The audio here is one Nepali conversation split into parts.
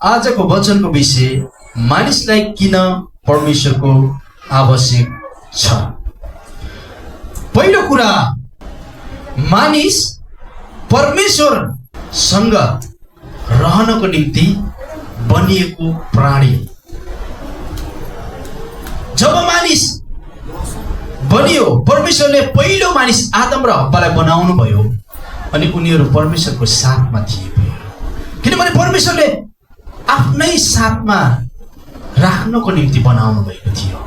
आजको वचनको विषय मानिसलाई किन परमेश्वरको आवश्यक छ। पहिलो कुरा, मानिस परमेश्वरसँग रहनको निम्ति बनिएको प्राणी। जब मानिस बनियो, परमेश्वरले पहिलो मानिस आदम र हव्वालाई बनाउनु भयो अनि उनीहरू परमेश्वरको साथमा थिए। किनभने परमेश्वरले आफ्नै साथमा राख्नको निम्ति बनाउनु भएको थियो,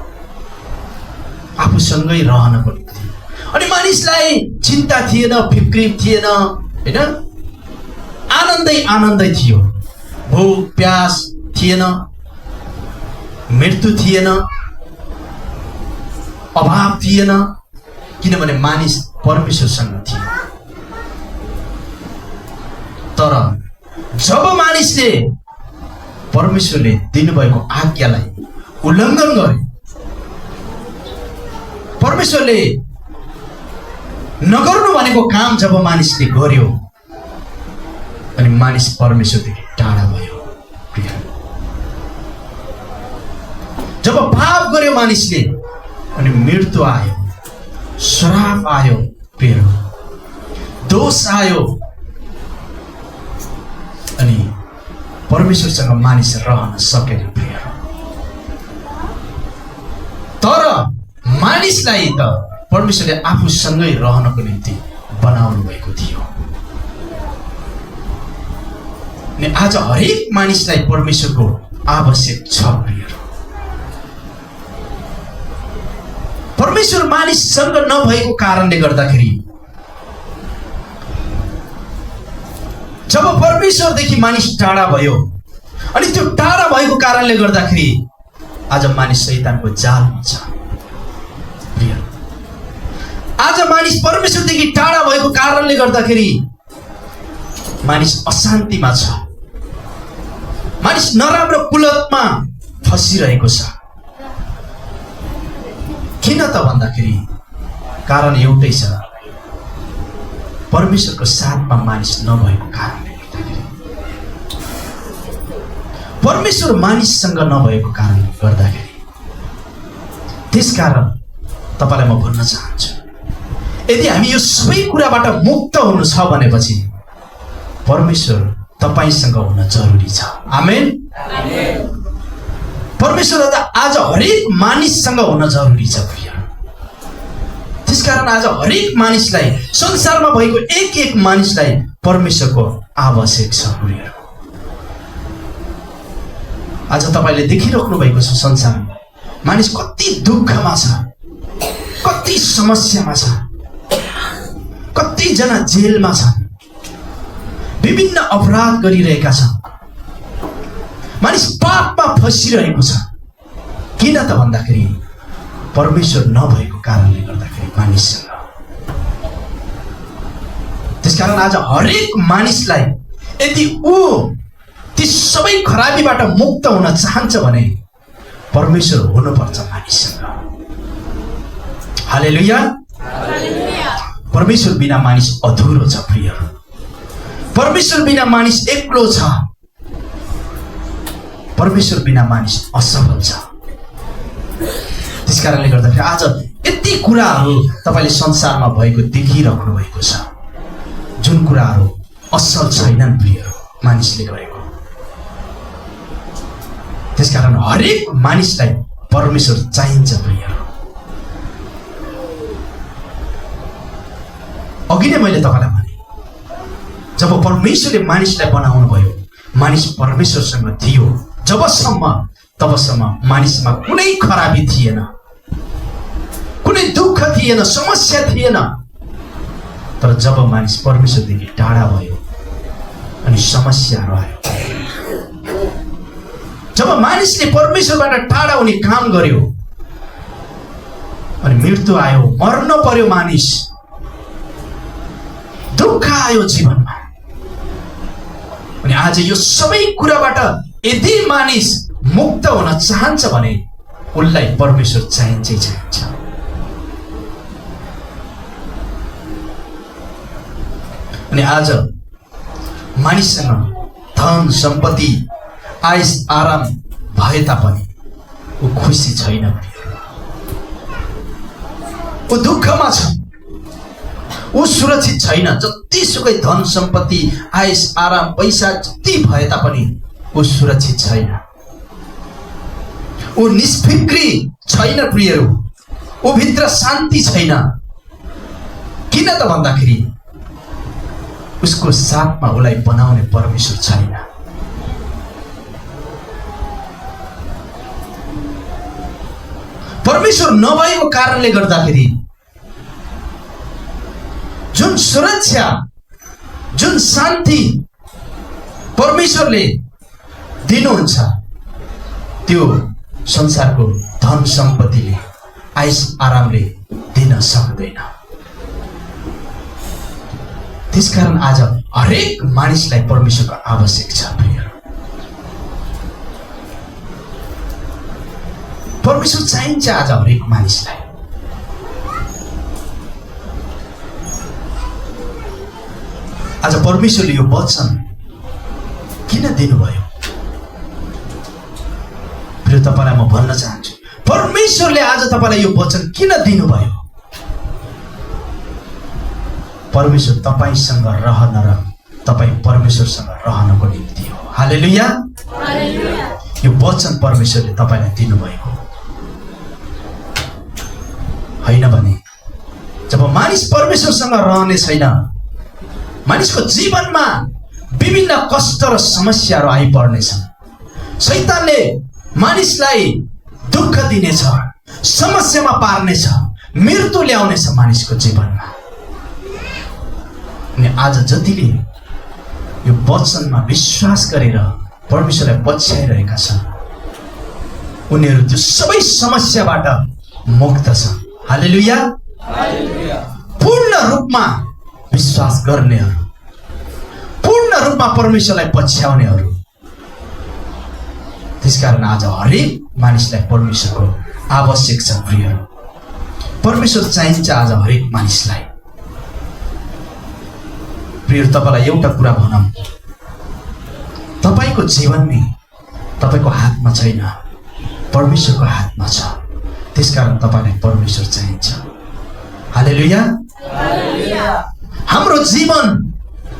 आफूसँगै रहनको निम्ति। अनि मानिसलाई चिन्ता थिएन, फिक्री थिएन, हैन, आनन्दै थियो। भोक प्यास थिएन, मृत्यु थिएन, अभाव थिएन, किनभने मानिस परमेश्वरसँग थियो। तर जब मानिसले परमेश्वरले दिनुभएको आज्ञालाई उल्लङ्घन गरे, परमेश्वरले नगर्नु भनेको काम जब मानिसले गर्यो अनि मानिस परमेश्वरदेखि टाढा भयो। जब पाप गर्यो मानिसले अनि मृत्यु आयो, श्राप आयो, दोष आयो अनि परमेश्वरसँग मानिस रहन सकेन। तर मानिसलाई त परमेश्वरले आफूसँगै रहनको निम्ति बनाउनु भएको थियो। अनि आज हरेक मानिसलाई परमेश्वरको आवश्यक छ। परमेश्वर मानिससँग नभएको कारणले गर्दाखेरि, जब परमेश्वरदेखि मानिस टाढा भयो अनि त्यो टाढा भएको कारणले गर्दाखेरि आज मानिस शैतानको जालमा छ। आज मानिस परमेश्वरदेखि टाढा भएको कारणले गर्दाखेरि मानिस अशान्तिमा छ, मानिस नराम्रो कुलतमा फसिरहेको छ। किन त भन्दाखेरि कारण एउटै छ, परमेश्वरको साथमा मानिस नभएको कारणले गर्दाखेरि। परमेश्वर मानिससँग नभएको कारणले गर्दाखेरि। त्यसकारण तपाईलाई म भन्न चाहन्छु, यदि हामी यो सबै कुराबाट मुक्त हुनु छ भनेपछि परमेश्वर तपाईसँग हुन जरुरी छ। आमेन। परमेश्वर आज हरेक मानिससँग हुन जरुरी छ। त्यसकारण आज हरेक मानिसलाई, संसारमा भएको एक एक मानिसलाई परमेश्वरको आवश्यक छ। आज तपाईले देखिराख्नु भएको छ, संसारमा मानिस कति दुःखमा छ, कति समस्यामा छ, कतिजना जेलमा छ, विभिन्न अपराध गरिरहेका छन्, मानिस पापमा फसिरहेको छ। किन त भन्दाखेरि परमेश्वर नभएको कारणले गर्दाखेरि मानिससँग। त्यसकारण आज हरेक मानिसलाई यदि ऊ ती सबै खराबीबाट मुक्त हुन चाहन्छ भने परमेश्वर हुनुपर्छ मानिससँग। हालेलुया। परमेश्वर बिना मानिस अधुरो छ प्रियहरू। परमेश्वर बिना मानिस एक्लो छ। परमेश्वर बिना मानिस असफल छ। त्यसकारणले गर्दाखेरि आज यति कुराहरू तपाईले संसारमा भएको देखिराख्नु भएको छ, जुन कुराहरू असल छैनन् प्रियहरू मानिसले गरेको। त्यसकारण हरेक मानिसलाई परमेश्वर चाहिन्छ प्रियहरू। अघि नै मैले तपाईलाई भने, जब परमेश्वरले मानिसलाई बनाउनु भयो, मानिस परमेश्वरसँग थियो जबसम्म, तबसम्म मानिसमा कुनै खराबी थिएन, कुनै दुःख थिएन, समस्या थिएन। तर जब मानिस परमेश्वरदेखि टाढा भयो अनि समस्याहरू आयो, जब मानिसले परमेश्वरबाट टाढा हुने काम गर्यो अनि मृत्यु आयो, मर्न पर्यो, मानिस दुःख आयो जीवनमा। अनि आज यो सबै कुराबाट यदि मानिस मुक्त हुन चाहन्छ भने उसलाई परमेश्वर चाहिन्छै चाहिन्छ। अनि आज मानिससँग धन सम्पत्ति आइस आराम भए तापनि ऊ खुसी छैन, ऊ दुःखमा छ, ऊ सुरक्षित छैन। जतिसुकै धन सम्पत्ति आइस आराम पैसा जति भए तापनि ऊ सुरक्षित छैन, ऊ निष्फिक्री छैन प्रियहरू, ऊ भित्र शान्ति छैन। किन त भन्दाखेरि उसको साथमा उसलाई बनाउने परमेश्वर छैन। परमेश्वर नभएको कारणले गर्दाखेरि जुन सुरक्षा, जुन शान्ति परमेश्वरले दिनुहुन्छ त्यो संसारको धन सम्पत्तिले, आइस आरामले दिन सक्दैन। त्यसकारण आज हरेक मानिसलाई परमेश्वरको आवश्यक छ प्रियहरू। परमेश्वर चाहिन्छ आज हरेक मानिसलाई। आज परमेश्वरले यो वचन किन दिनुभयो? प्रिय तपाईलाई म भन्न चाहन्छु, परमेश्वरले आज तपाईलाई यो वचन किन दिनुभयो? परमेश्वर तपाईसँग रहन र तपाईँ परमेश्वरसँग रहनको निम्ति हो। हालेलुया। यो वचन परमेश्वरले तपाईलाई दिनुभएको होइन भने जब मानिस परमेश्वरसँग रहने छैन, मानिसको जीवनमा विभिन्न कष्ट र समस्याहरू आइपर्नेछन्। शैतानले मानिसलाई दुःख दिनेछ, समस्यामा पार्नेछ, मृत्यु ल्याउनेछ मानिसको जीवनमा। अनि आज जतिले यो वचनमा विश्वास गरेर परमेश्वरलाई पछ्याइरहेका छन् उनीहरू त्यो सबै समस्याबाट मुक्त छन्। हालेलुया। पूर्ण रूपमा विश्वास गर्नेहरू, पूर्ण रूपमा परमेश्वरलाई पछ्याउनेहरू। त्यसकारण आज हरेक मानिसलाई परमेश्वरको आवश्यक छ प्रियहरू। परमेश्वर चाहिन्छ आज हरेक मानिसलाई। प्रियहरू, तपाईलाई एउटा कुरा भनौँ, तपाईको जीवन नै तपाईको हातमा छैन, परमेश्वरको हातमा छ। त्यसकारण तपाईलाई परमेश्वर चाहिन्छ। हालेलुया। हाम्रो जीवन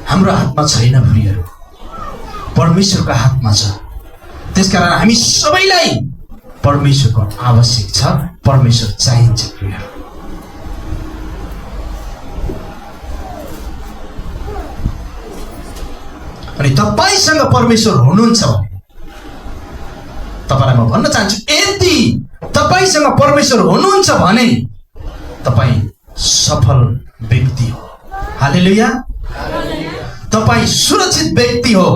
हाम्रो हातमा छैन प्रियहरू, परमेश्वरको हातमा छ। त्यसकारण हामी सबैलाई परमेश्वरको आवश्यक छ, परमेश्वर चाहिन्छ प्रियहरू। अनि तपाईसँग परमेश्वर हुनुहुन्छ भने तपाईलाई म भन्न चाहन्छु, यदि तपाईसँग परमेश्वर हुनुहुन्छ भने तपाई सफल व्यक्ति हो। हालेलुया। तपाई सुरक्षित व्यक्ति हो,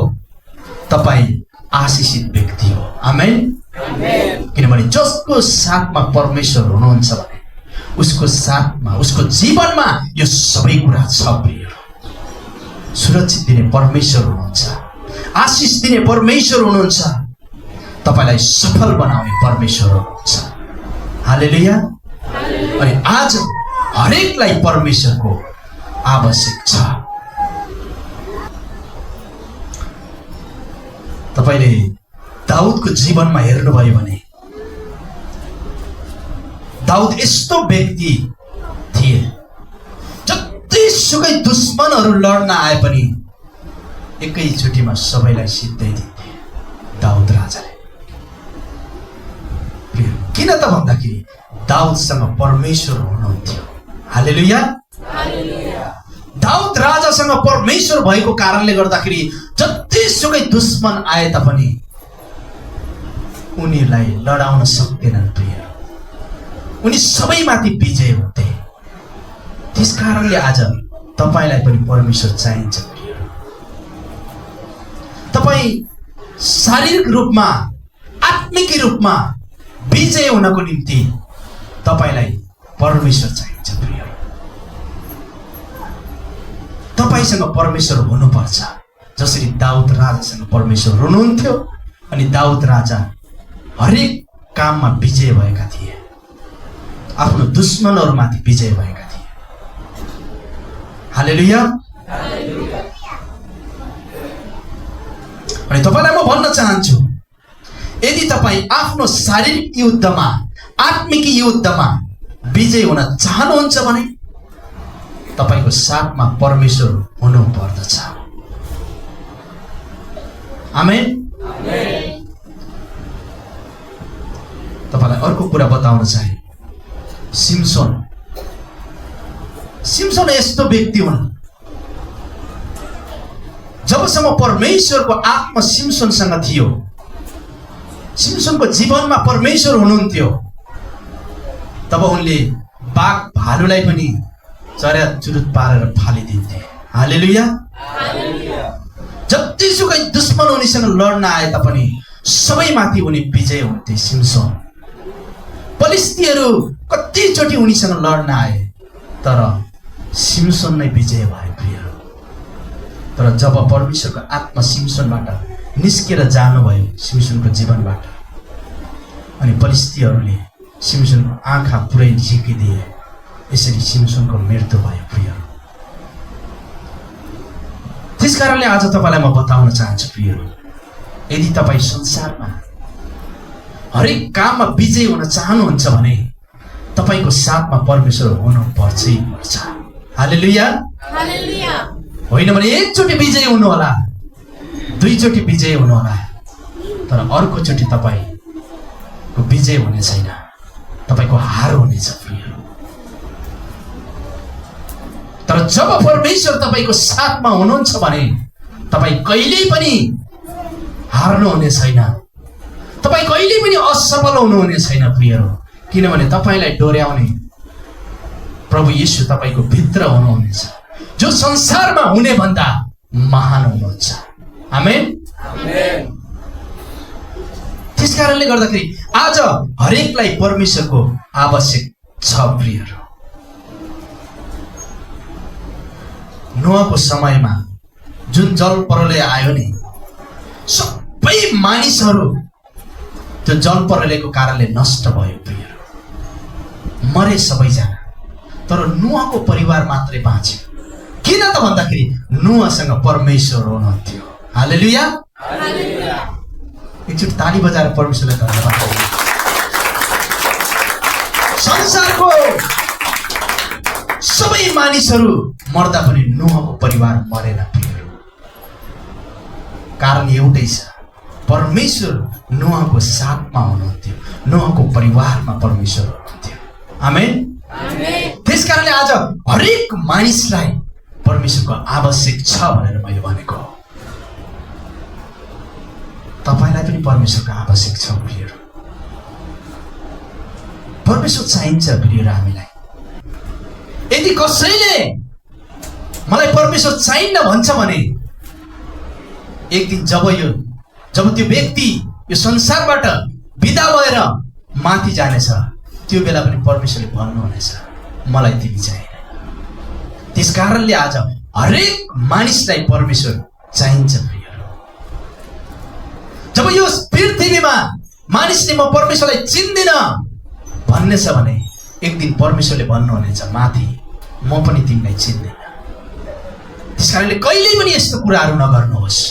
तपाई आशीषित व्यक्ति हो। आमेन। किनभने जसको साथमा परमेश्वर हुनुहुन्छ भने उसको साथमा, उसको जीवनमा यो सबै कुरा छ प्रियहरू। सुरक्षित दिने परमेश्वर हुनुहुन्छ, आशीष दिने परमेश्वर हुनुहुन्छ, तपाईलाई सफल बनाउने परमेश्वर हुनुहुन्छ। हालेलुया। अनि आज हरेकलाई परमेश्वरको आवश्यक छ। तपाईले दाउदको जीवनमा हेर्नुभयो भने दाउद यस्तो व्यक्ति थिए, जतिसुकै दुश्मनहरू लड्न आए पनि एकैचोटिमा सबैलाई सिद्धाइदिन्थे दाउद राजाले। किन त भन्दाखेरि दाउदसँग परमेश्वर हुनुहुन्थ्यो। हालेलुया। दाउद राजासँग परमेश्वर भएको कारणले गर्दाखेरि जतिसुकै दुश्मन आए तापनि उनीलाई लडाउन सक्दैनन् प्रिय, उनी सबैमाथि विजय हुन्थे। त्यसकारणले आज तपाईलाई पनि परमेश्वर चाहिन्छ प्रिय। तपाई शारीरिक रूपमा, आत्मिक रूपमा विजय हुनको निम्ति तपाईलाई परमेश्वर चाहिन्छ प्रिय। तपाईसँग परमेश्वर हुनुपर्छ, जसरी दाउद राजासँग परमेश्वर हुनुहुन्थ्यो। अनि दाउद राजा हरेक काममा विजय भएका थिए, आफ्नो दुश्मनहरूमाथि विजय भएका थिए। हालेलुया। अनि तपाईलाई म भन्न चाहन्छु, तपाईँ आफ्नो शारीरिक युद्धमा, आत्मिक युद्धमा विजय हुन चाहनुहुन्छ भने तपाईको साथमा परमेश्वर हुनु पर्दछ। आमेन। तपाईलाई अर्को कुरा बताउन चाहे, सिम्सन यस्तो व्यक्ति हुन्, जबसम्म परमेश्वरको आत्मा सिम्सनसँग थियो, सिम्सनको जीवनमा परमेश्वर हुनुहुन्थ्यो, तब उनले बाघ भालुलाई पनि चर्या चुरुत पारेर फालिदिन्थे। हालेलुया। जतिसुकै दुश्मन उनीसँग लड्न आए तापनि सबैमाथि उनी विजय हुन्थे। सिम्सन, फलिस्तीहरू कतिचोटि उनीसँग लड्न आए तर सिम्सन नै विजय भए प्रियहरू। तर जब परमेश्वरको आत्मा सिम्सनबाट निस्केर जानुभयो, सिम्सनको जीवनबाट, अनि फलिस्तीहरूले सिम्सनको आँखा पुरै झिकिदिए, यसरी सिम्सनको मृत्यु भयो प्रियहरू। त्यसकारणले आज तपाईलाई म बताउन चाहन्छु प्रियहरू, यदि तपाईँ संसारमा हरेक काममा विजय हुन चाहनुहुन्छ भने तपाईको साथमा परमेश्वर हुनु पर्छै पर्छ। हालेलुया। होइन भने एकचोटि विजय हुनु होला, दुईचोटि विजय हुनु होला, तर अर्कोचोटि तपाईको विजय हुने छैन, तपाईको हार हुनेछ प्रियहरू। तर जब परमेश्वर तपाईको साथमा हुनुहुन्छ भने तपाईँ कहिल्यै पनि हार्नु हुने छैन, तपाईँ कहिल्यै पनि असफल हुनुहुने छैन प्रियहरू। किनभने तपाईलाई डोर्याउने प्रभु येशू तपाईको भित्र हुनुहुनेछ, जो संसारमा हुने भन्दा महान हुनुहुन्छ। आमेन। त्यसकारणले गर्दाखेरि आज हरेकलाई परमेश्वरको आवश्यक छ प्रियहरू। नोआको समयमा जुन जल प्रलय आयो नि, सबै मानिसहरू त्यो जल प्रलयको कारणले नष्ट भयो प्रियहरू, मरे सबैजना, तर नोआको परिवार मात्रै बाँच्यो। किन त भन्दाखेरि नोआसँग परमेश्वर हुनुहुन्थ्यो। हालेलुया। एकचोटि ताली बजाएर परमेश्वरलाई धन्यवाद दिनु। संसारको सबै मानिसहरू मर्दा पनि नोआको परिवार मरेन प्रियहरू। कारण एउटै छ, परमेश्वर नोआको साथमा हुनुहुन्थ्यो, नोआको परिवारमा परमेश्वर हुनुहुन्थ्यो। आमेन। त्यसकारणले आज हरेक मानिसलाई परमेश्वरको आवश्यक छ भनेर मैले भनेको हो। तपाईलाई पनि परमेश्वरको आवश्यक छ प्रियहरू। परमेश्वर चाहिन्छ प्रियहरू हामीलाई। यदि कसैले मलाई परमेश्वर चाहिन्न भन्छ भने एक दिन जब त्यो व्यक्ति यो संसारबाट बिदा भएर माथि जानेछ, त्यो बेला पनि परमेश्वरले भन्नुहुनेछ मलाई तिमी चाहिएन। त्यसकारणले आज हरेक मानिसलाई परमेश्वर चाहिन्छ प्रियहरू। जब यो पृथ्वीमा मानिसले म परमेश्वरलाई चिन्दिन भन्ने छ भने एक दिन परमेश्वरले भन्नुहुनेछ माथि म पनि तिमीलाई चिन्दिन। त्यसकारणले कहिल्यै पनि यस्तो कुराहरू नगर्नुहोस्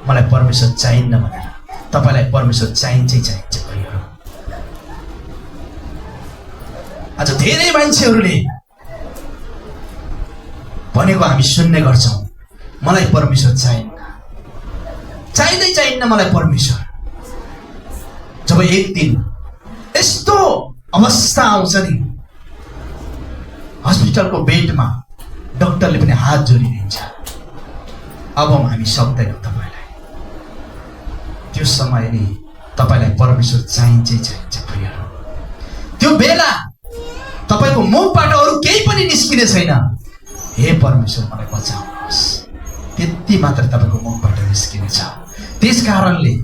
मलाई परमेश्वर चाहिन्न भनेर। तपाईलाई परमेश्वर चाहिन्छै चाहिन्छ प्रियहरू। आज धेरै मान्छेहरूले भनेको हामी सुन्ने गर्छौँ, मलाई परमेश्वर चाहिन्न मलाई परमेश्वर। जब एक दिन यस्तो अवस्था आउँछ नि, हस्पिटलको बेडमा डाक्टरले पनि हात जोडिदिन्छ, अब हामी सक्दैनौँ तपाईँलाई। त्यो समय नि तपाईँलाई परमेश्वर चाहिन्छै चाहिन्छ प्रियहरू। त्यो बेला तपाईँको मुखबाट अरू केही पनि निस्किने छैन, हे परमेश्वर मलाई बचाउनुहोस्, त्यति मात्र तपाईँको मुखबाट निस्किनेछ। त्यस कारणले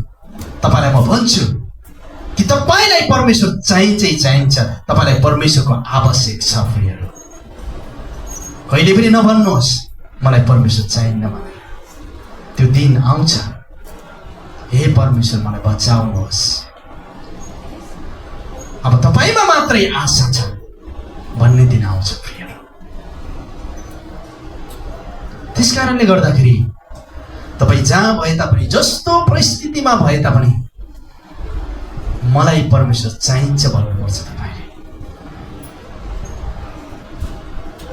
तपाईँलाई म भन्छु कि तपाईँलाई परमेश्वर चाहिन्छै चाहिन्छ, तपाईँलाई परमेश्वरको आवश्यक छ प्रियहरू। कहिले पनि नभन्नुहोस् मलाई परमेश्वर चाहिन्न भनेर। त्यो दिन आउँछ, हे परमेश्वर मलाई बचाउनुहोस्, अब तपाईँमा मात्रै आशा छ भन्ने दिन आउँछ प्रियहरू। त्यस कारणले गर्दाखेरि तपाईँ जहाँ भए तापनि, जस्तो परिस्थितिमा भए तापनि मलाई परमेश्वर चाहिन्छ भन्नुपर्छ तपाईले।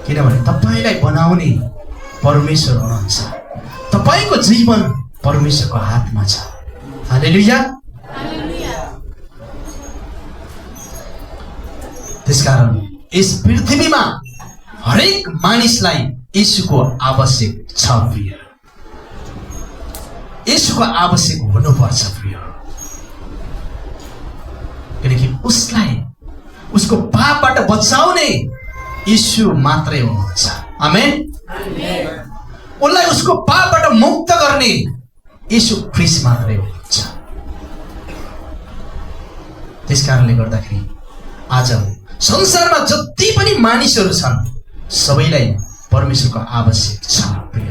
किनभने तपाईलाई बनाउने परमेश्वर हुनुहुन्छ। तपाईको जीवन परमेश्वरको हातमा छ। हालेलुया। त्यसकारण यस पृथ्वीमा हरेक मानिसलाई येशूको आवश्यक छ प्रिय। येशूको आवश्यक हुनुपर्छ प्रिय, किनकि उसलाई उसको पापबाट बचाउने येशू मात्रै हुनुहुन्छ। आमेन। उसलाई उसको पापबाट मुक्त गर्ने येशू ख्रीष्ट मात्रै हुनुहुन्छ। त्यसकारणले गर्दाखेरि आज संसारमा जति पनि मानिसहरू छन् सबैलाई परमेश्वरको आवश्यक छ प्रिय।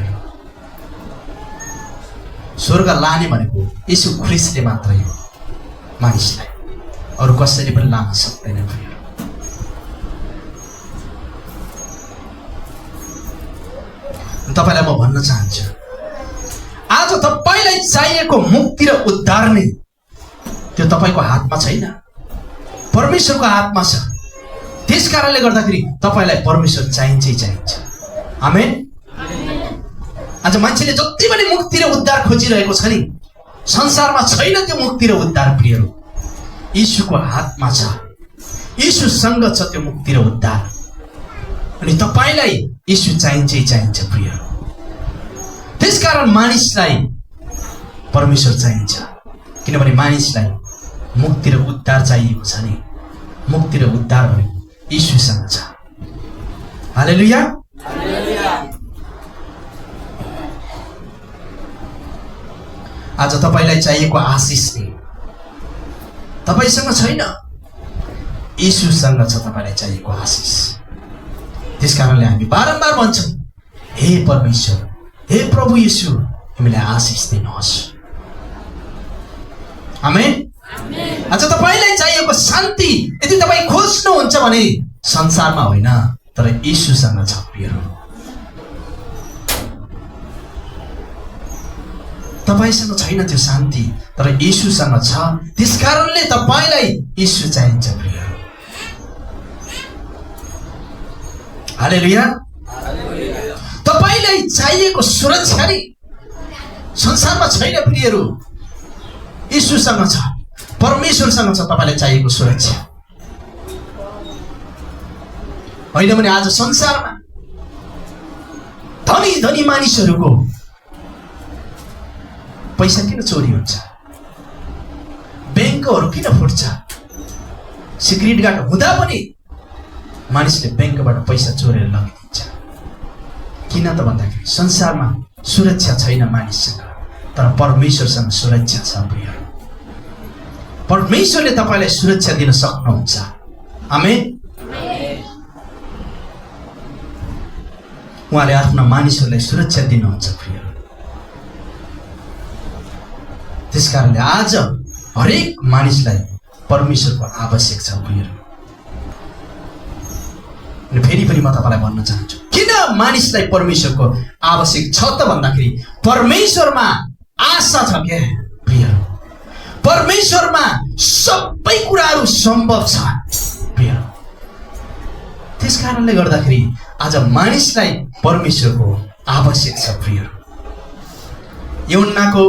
स्वर्ग लाने भनेको येशू ख्रीष्टले मात्रै हो मानिसलाई, अरू कसैले पनि लान सक्दैन प्रिय। तपाईलाई म भन्न चाहन्छु, आज तपाईलाई चाहिएको मुक्ति र उद्धार नै त्यो तपाईको हातमा छैन, परमेश्वरको हातमा छ। त्यसकारणले गर्दाखेरि तपाईलाई परमेश्वर चाहिन्छै चाहिन्छ। आमेन। आज मान्छेले जति पनि मुक्ति र उद्धार खोजिरहेको छ नि, संसारमा छैन त्यो मुक्ति र उद्धार प्रियहरू। येशूको हातमा छ, येशूसँग छ त्यो मुक्ति र उद्धार। अनि तपाईलाई येशू चाहिन्छै चाहिन्छ प्रिय। त्यसकारण मानिसलाई परमेश्वर चाहिन्छ, किनभने मानिसलाई मुक्ति र उद्धार चाहिएको छ नि। मुक्ति र उद्धार भनेको येशूसँग छ। हालेलुया। आज तपाईलाई चाहिएको आशिष नि तपाईसँग छैन, येशूसँग छ तपाईलाई चाहिएको आशिष। त्यसकारणले हामी बारम्बार भन्छौँ, हे परमेश्वर, हे प्रभु येशू, हामीलाई आशिष दिनुहोस्। आमेन। आज तपाईलाई चाहिएको शान्ति यदि तपाईँ खोज्नुहुन्छ भने संसारमा होइन तर येशूसँग छ प्रियहरू। तपाईसँग छैन त्यो शान्ति तर येशूसँग छ। त्यसकारणले तपाईलाई येशू चाहिन्छ प्रियहरू। हालेलुया। तपाईलाई चाहिएको सुरक्षा नि संसारमा छैन प्रियहरू, येशूसँग छ, परमेश्वरसँग छ तपाईलाई चाहिएको सुरक्षा। होइन भने आज संसारमा धनी धनी मानिसहरूको पैसा किन चोरी हुन्छ, ब्याङ्कहरू किन फुट्छ, सिक्रेट गार्ड हुँदा पनि मानिसले ब्याङ्कबाट पैसा चोरेर लगिदिन्छ। किन त भन्दाखेरि संसारमा सुरक्षा छैन मानिससँग, तर परमेश्वरसँग सुरक्षा छ प्रिय। परमेश्वरले तपाईलाई सुरक्षा दिन सक्नुहुन्छ। आमेन। उहाँले आफ्ना मानिसहरूलाई सुरक्षा दिनुहुन्छ प्रिय। त्यसकारणले आज हरेक मानिसलाई परमेश्वरको आवश्यक छ प्रिय। अनि फेरि पनि म तपाईलाई भन्न चाहन्छु, किन मानिसलाई परमेश्वरको आवश्यक छ त भन्दाखेरि परमेश्वरमा आशा छ क्या प्रिय। परमेश्वरमा सबै कुराहरू सम्भव छ प्रिय। त्यसकारणले गर्दाखेरि आज मानिसलाई परमेश्वरको आवश्यक छ प्रिय। यूहन्नाको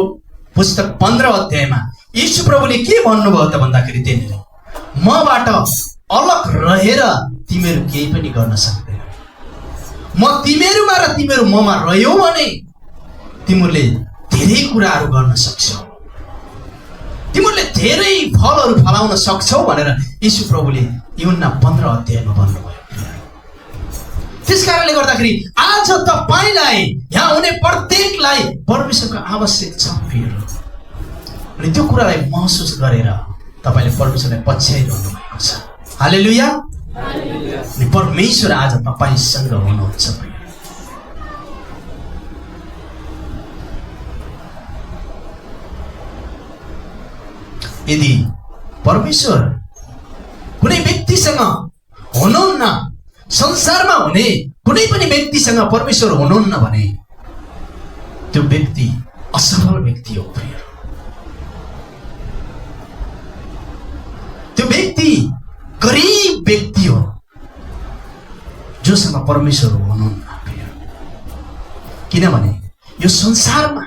पुस्तक 15 अध्यायमा यीशु प्रभुले के भन्नुभयो त भन्दाखेरि त्यहाँनिर मबाट अलग रहेर तिमीहरू केही पनि गर्न सक्दैन। म तिमीहरूमा र तिमीहरू ममा रह्यौ भने तिमीहरूले धेरै कुराहरू गर्न सक्छौ, तिमीहरूले धेरै फलहरू फलाउन सक्छौ भनेर यीशु प्रभुले यूहन्ना 15 अध्यायमा भन्नुभयो। त्यसकारणले गर्दाखेरि आज तपाईलाई यहाँ हुने प्रत्येकलाई परमेश्वरको आवश्यक छ प्रियहरू। अनि त्यो कुरालाई महसुस गरेर तपाईले परमेश्वरलाई पछ्याइरहनु भएको छ। हालेलुया। अनि परमेश्वर आज तपाईसँग हुनुहुन्छ प्रिय। यदि परमेश्वर कुनै व्यक्तिसँग हुनुहुन्न, संसारमा हुने कुनै पनि व्यक्तिसँग परमेश्वर हुनुहुन्न भने त्यो व्यक्ति असफल व्यक्ति हो प्रिय। व्यक्ति गरिब व्यक्ति हो जोसँग परमेश्वर हुनुहुन्न। किनभने यो संसारमा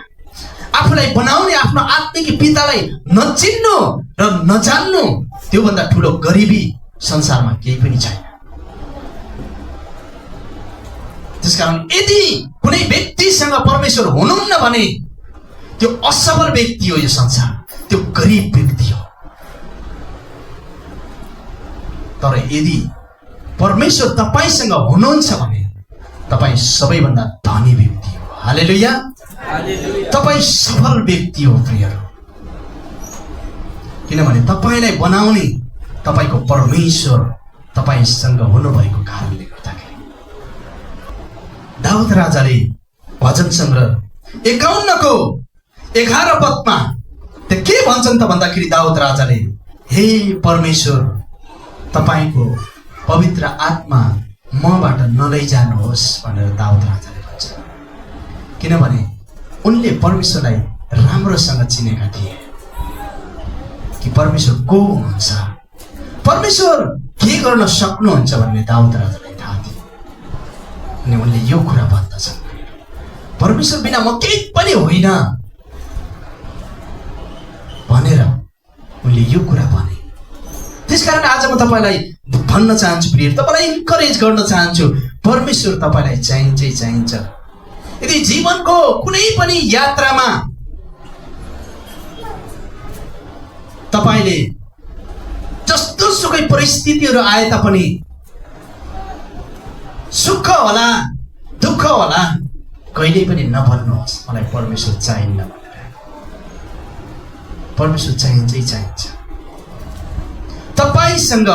आफूलाई बनाउने आफ्नो आत्मिक पितालाई नचिन्नु र नजान्नु त्योभन्दा ठुलो गरिबी संसारमा केही पनि छैन। त्यसकारण यदि कुनै व्यक्तिसँग परमेश्वर हुनुहुन्न भने त्यो असफल व्यक्ति हो। यो संसार त्यो गरिब व्यक्ति हो। तर यदि परमेश्वर तपाईसँग हुनुहुन्छ भने तपाईँ सबैभन्दा धनी व्यक्ति हो। हालेलुया। तपाईँ सफल व्यक्ति हो प्रियहरू। किनभने तपाईँलाई बनाउने तपाईँको परमेश्वर तपाईँसँग हुनुभएको कारणले गर्दाखेरि। दाउद राजाले भजन सङ्ग्रह 51 को 11 पदमा त्यो के भन्छन् त भन्दाखेरि दाउद राजाले, हे परमेश्वर तपाईँको पवित्र आत्मा मबाट नलैजानुहोस् भनेर दाउद राजाले भन्छ। किनभने उनले परमेश्वरलाई राम्रोसँग चिनेका थिए कि परमेश्वर को हुनुहुन्छ, परमेश्वर के गर्न सक्नुहुन्छ भन्ने दाउद राजालाई थाहा थियो। अनि उनले यो कुरा भन्दछन्, परमेश्वर बिना म केही पनि होइन भनेर उनले यो कुरा भने। त्यसकारण आज म तपाईँलाई भन्न चाहन्छु प्रिय, तपाईँलाई इन्करेज गर्न चाहन्छु, परमेश्वर तपाईँलाई चाहिन्छै चाहिन्छ। यदि जीवनको कुनै पनि यात्रामा तपाईँले जस्तो सुकै परिस्थितिहरू आए तापनि, सुख होला दुःख होला, कहिल्यै पनि नभन्नुहोस् मलाई परमेश्वर चाहिन्न भनेर। परमेश्वर चाहिन्छै चाहिन्छ। तपाईसँग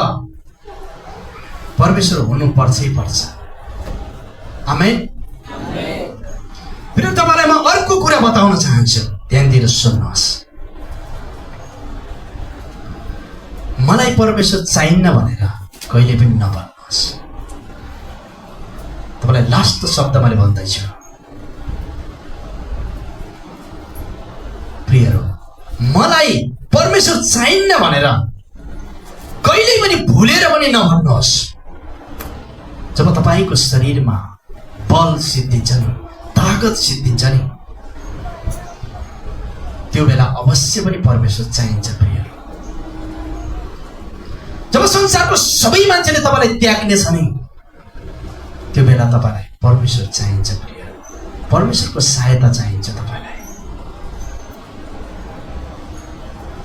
परमेश्वर हुनु पर्छै पर्छ। आमेन। फेरि तपाईँलाई म अर्को कुरा बताउन चाहन्छु, ध्यान दिएर सुन्नुहोस्। मलाई परमेश्वर चाहिन्न भनेर कहिले पनि नभन्नुहोस्। तपाईँलाई लास्ट शब्द मैले भन्दैछु प्रियहरू, मलाई परमेश्वर चाहिन्न भनेर कहिल्यै पनि भुलेर पनि नभन्नुहोस्। जब तपाईँको शरीरमा बल सिद्धिन्छ नि, ताकत सिद्धिन्छ नि, त्यो बेला अवश्य पनि परमेश्वर चाहिन्छ प्रियहरू। जब संसारको सबै मान्छेले तपाईँलाई त्याग्नेछ नि, त्यो बेला तपाईँलाई परमेश्वर चाहिन्छ प्रियहरू। परमेश्वरको सहायता चाहिन्छ तपाईँलाई।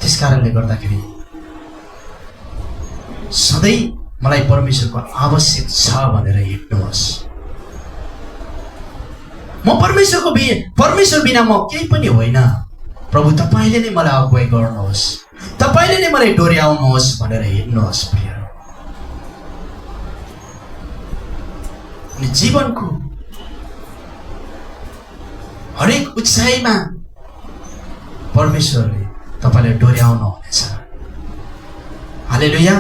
त्यस कारणले गर्दाखेरि सधैँ मलाई परमेश्वरको आवश्यक छ भनेर हिँड्नुहोस्। म परमेश्वर बिना म केही पनि होइन, प्रभु तपाईँले नै मलाई अगुवाई गर्नुहोस्, तपाईँले नै मलाई डोर्याउनुहोस् भनेर हिँड्नुहोस् प्रियहरू। अनि जीवनको हरेक उचाइमा परमेश्वरले तपाईँलाई डोर्याउनु हुनेछ। हालेलुया।